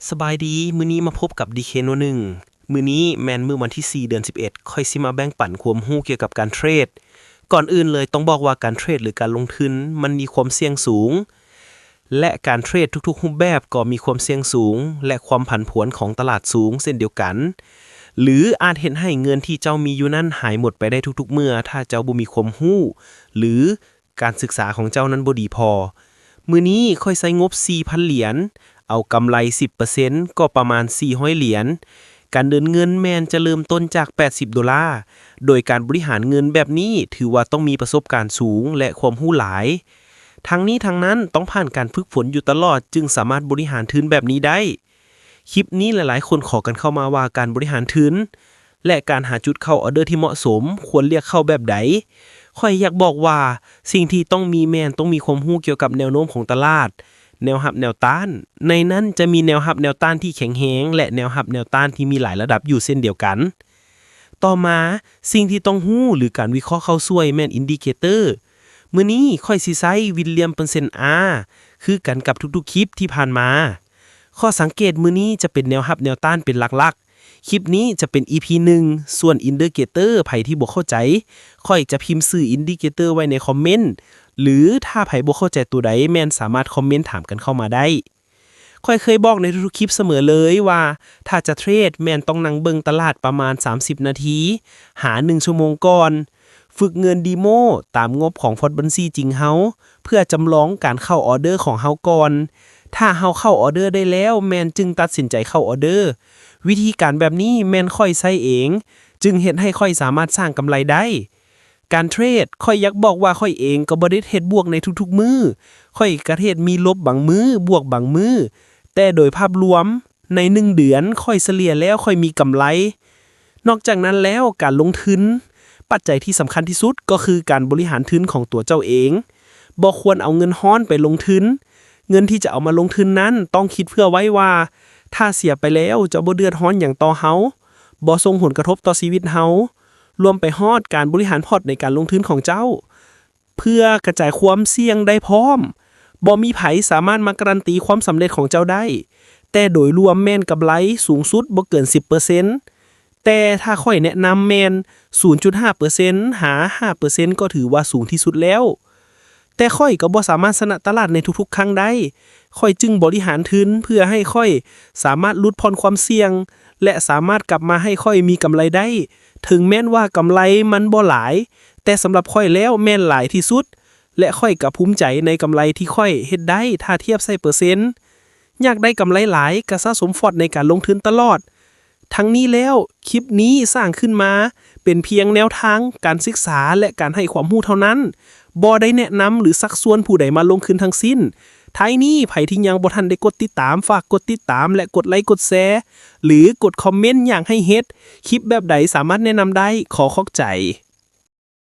ສະບາຍດີ, ມື້ນີ້ມາພົບກັບ ດີເຄ ໜ່ວຍໜຶ່ງ. ມື້ນີ້ແມ່ນມື້ວັນທີສີ່ ເດືອນສິບເອັດ, ຂ້ອຍຊິມາແບ່ງປັນຄວາມຮູ້ກ່ຽວກັບການເທຣດ. ກ່ອນອື່ນເລີຍຕ້ອງບອກວ່າການເທຣດ ຫຼື ການລົງທຶນ ມັນມີຄວາມສ່ຽງສູງ ແລະ ການເທຣດທຸກໆຮູບແບບກໍມີຄວາມສ່ຽງສູງ ແລະ ຄວາມຜັນຜວນຂອງຕະຫຼາດສູງເຊັ່ນດຽວກັນ, ຫຼື ອາດເຮັດໃຫ້ເງິນທີ່ເຈົ້າມີຢູ່ນັ້ນຫາຍໝົດໄປໄດ້ທຸກໆເມື່ອ ຖ້າເຈົ້າບໍ່ມີຄວາມຮູ້ ຫຼື ການສຶກສາຂອງເຈົ້ານັ້ນບໍ່ດີພໍ. ມື້ນີ້ຂ້ອຍໃຊ້ງົບສີ່ພັນຫຼຽນ, ເອົາກຳໄລສິບເປີເຊັນ ກໍປະມານສີ່ຮ້ອຍຫຼຽນ. ການເດີນເງິນແມ່ນຈະເລີ່ມຕົ້ນຈາກແປດສິບໂດລາ. ໂດຍການບໍລິຫານເງິນແບບນີ້ຖືວ່າຕ້ອງມີປະສົບການສູງ ແລະ ຄວາມຮູ້ຫຼາຍ. ທັງນີ້ທັງນັ້ນຕ້ອງຜ່ານການຝຶກຝົນຢູ່ຕະຫຼອດ ຈຶ່ງສາມາດບໍລິຫານທຶນແບບນີ້ໄດ້. ຄລິບນີ້ຫຼາຍໆຄົນຂໍກັນເຂົ້າມາວ່າການບໍລິຫານທຶນ ແລະ ການຫາຈຸດເຂົ້າອອເດີທີ່ເໝາະສົມ ຄວນເລືອກເຂົ້າແບບໃດ. ຂ້ອຍຢາກບອກວ່າສິ່ງທີ່ຕ້ອງມີແມ່ນຕ້ອງມີຄວາມຮູ້ກ່ຽວກັບແນວໂນ້ມຂອງຕະຫຼາດ, ແນວຮັບແນວຕ້ານ. ໃນນັ້ນຈະມີແນວຮັບແນວຕ້ານທີ່ແຂງແຮງ ແລະ ແນວຮັບແນວຕ້ານທີ່ມີຫຼາຍລະດັບຢູ່ເຊັ່ນດຽວກັນ. ຕໍ່ມາ, ສິ່ງທີ່ຕ້ອງຮູ້ ຫຼື ການວິເຄາະເຂົ້າຊ່ວຍແມ່ນອິນດິເຄເຕີ. ມື້ນີ້ຂ້ອຍຊິໃຊ້ວິນລຽມເປີເຊັນ R ຄືກັນກັບທຸກໆຄລິບທີ່ຜ່ານມາ. ຂໍ້ສັງເກດມື້ນີ້ຈະເປັນແນວຮັບແນວຕ້ານເປັນຫຼັກໆ. ຄລິບນີ້ຈະເປັນ ອີ ພີ ໜຶ່ງ, ສ່ວນອິນດິເຄເຕີ ໃຜທີ່ບໍ່ເຂົ້າໃຈ, ຂ້ອຍຈະພິມຊື່ອິນດິເຄເຕີໄວ້ໃນຄອມເມັນ ຫຼື ຖ້າໃຜບໍ່ເຂົ້າໃຈໂຕໃດແມ່ນສາມາດຄອມເມັນຖາມກັນເຂົ້າມາໄດ້. ຂ້ອຍເຄີຍບອກໃນທຸກໆຄລິບສະເໝີເລີຍວ່າ ຖ້າຈະເທຣດແມ່ນຕ້ອງນັ່ງເບິ່ງຕະຫຼາດປະມານສາມສິບນາທີ ຫາໜຶ່ງຊົ່ວໂມງກ່ອນ, ຝຶກເງິນດີໂມຕາມງົບຂອງພອດບັນຊີຈິງເຮົາ ເພື່ອຈຳລອງການເຂົ້າອອເດີຂອງເຮົາກ່ອນ. ຖ້າເຮົາເຂົ້າອອເດີໄດ້ແລ້ວ ແມ່ນຈຶ່ງຕັດສິນໃຈເຂົ້າອອເດີ. ວິທີການແບບນີ້ແມ່ນຂ້ອຍໃຊ້ເອງ, ຈຶ່ງເຮັດໃຫ້ຂ້ອຍສາມາດສ້າງກຳໄລໄດ້. ການເທຣດ, ຂ້ອຍຢາກບອກວ່າຂ້ອຍເອງກໍບໍ່ໄດ້ເທຣດບວກໃນທຸກໆມື້. ຂ້ອຍກະເທຣດມີລົບບາງມື້, ບວກບາງມື້. ແຕ່ໂດຍພາບລວມ, ໃນໜຶ່ງເດືອນ, ຂ້ອຍສະເລ່ຍແລ້ວຂ້ອຍມີກຳໄລ. ນອກຈາກນັ້ນແລ້ວ, ການລົງທຶນ, ປັດໄຈທີ່ສຳຄັນທີ່ສຸດກໍຄືການບໍລິຫານທຶນຂອງຕົວເຈົ້າເອງ. ບໍ່ຄວນເອົາເງິນຮ້ອນໄປລົງທຶນ. ເງິນທີ່ຈະເອົາມາລົງທຶນນັ້ນ, ຕ້ອງຄິດເພື່ອໄວ້ວ່າ ຖ້າເສຍໄປແລ້ວ, ຈະບໍ່ເດືອດຮ້ອນຫຍັງຕໍ່ເຮົາ, ບໍ່ສົ່ງຜົນກະທົບຕໍ່ຊີວິດເຮົາ. ລວມໄປຮອດການບໍລິຫານພອດໃນການລົງທຶນຂອງເຈົ້າ ເພື່ອກະຈາຍຄວາມສ່ຽງໄດ້ພ້ອມ. ບໍ່ມີໃຜສາມາດມາກາຣັນຕີຄວາມສຳເລັດຂອງເຈົ້າໄດ້, ແຕ່ໂດຍລວມແມ່ນກຳໄລສູງສຸດບໍ່ເກີນສິບເປີເຊັນ. ແຕ່ຖ້າຂ້ອຍແນະນຳແມ່ນສູນຈຸດຫ້າເປີເຊັນ ຫາ ຫ້າເປີເຊັນ ກໍຖືວ່າສູງທີ່ສຸດແລ້ວ. ແຕ່ຂ້ອຍກໍບໍ່ສາມາດຊະນະຕະຫຼາດໃນທຸກໆຄັ້ງໄດ້. ຂ້ອຍຈຶ່ງບໍລິຫານທຶນເພື່ອໃຫ້ຂ້ອຍສາມາດຫຼຸດຜ່ອນຄວາມສ່ຽງ ແລະ ສາມາດກັບມາໃຫ້ຂ້ອຍມີກຳໄລໄດ້, ເຖິງແມ່ນວ່າກຳໄລມັນບໍ່ຫຼາຍ, ແຕ່ສຳລັບຂ້ອຍແລ້ວແມ່ນຫຼາຍທີ່ສຸດ, ແລະ ຂ້ອຍກໍພູມໃຈໃນກຳໄລທີ່ຂ້ອຍເຮັດໄດ້ຖ້າທຽບໃສ່ເປີເຊັນ. ຢາກໄດ້ກຳໄລຫຼາຍກໍສະສົມພອດໃນການລົງທຶນຕະຫຼອດ. ທັງນີ້ແລ້ວ, ຄລິບນີ້ສ້າງຂຶ້ນມາເປັນພຽງແນວທາງການສຶກສາ ແລະ ການໃຫ້ຄວາມຮູ້ເທົ່ານັ້ນ, ບໍ່ໄດ້ແນະນຳ ຫຼື ຊັກຊວນຜູ້ໃດມາລົງທຶນທັງສິ້ນ. ທ້າຍນີ້, ໃຜທີ່ຍັງບໍ່ທັນໄດ້ກົດຕິດຕາມ, ຝາກກົດຕິດຕາມ ແລະ ກົດໄລກ໌ ກົດແຊ ຫຼື ກົດຄອມເມັນຫຍັງໃຫ້ເຮັດ. ຄລິບແບບໃດສາມາດແນະນຳໄດ້. ຂໍຂອບໃຈ.